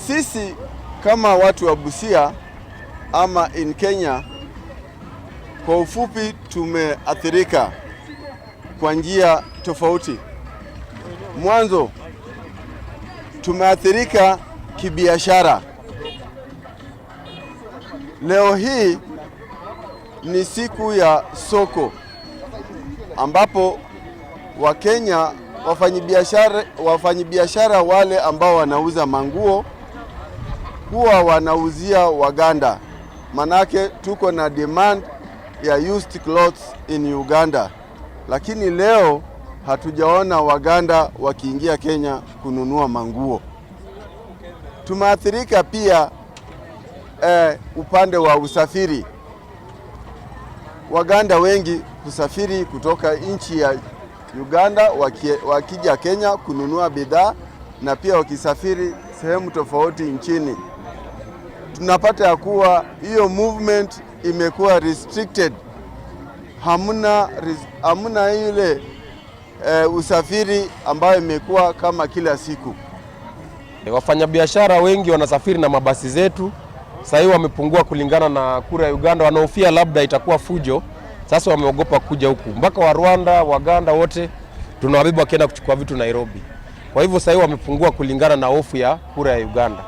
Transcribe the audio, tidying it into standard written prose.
Sisi kama watu wa Busia ama in Kenya kwa ufupi, tumeathirika kwa njia tofauti. Mwanzo tumeathirika kibiashara. Leo hii ni siku ya soko ambapo Wakenya wafanyibiashara wale ambao wanauza manguo huwa wanauzia Waganda, manake tuko na demand ya used clothes in Uganda, lakini leo hatujaona Waganda wakiingia Kenya kununua manguo. Tumeathirika pia upande wa usafiri. Waganda wengi husafiri kutoka nchi ya Uganda wakija Kenya kununua bidhaa na pia wakisafiri sehemu tofauti nchini. Tunapata ya kuwa hiyo movement imekuwa restricted, hamna ile usafiri ambayo imekuwa kama kila siku. Wafanyabiashara wengi wanasafiri na mabasi zetu, sasa hivi wamepungua kulingana na kura ya Uganda, wanahofia labda itakuwa fujo. Sasa wameogopa kuja huku, mpaka wa Rwanda, Waganda wote tunawabeba wakienda kuchukua vitu Nairobi. Kwa hivyo sasa hivi wamepungua kulingana na hofu ya kura ya Uganda.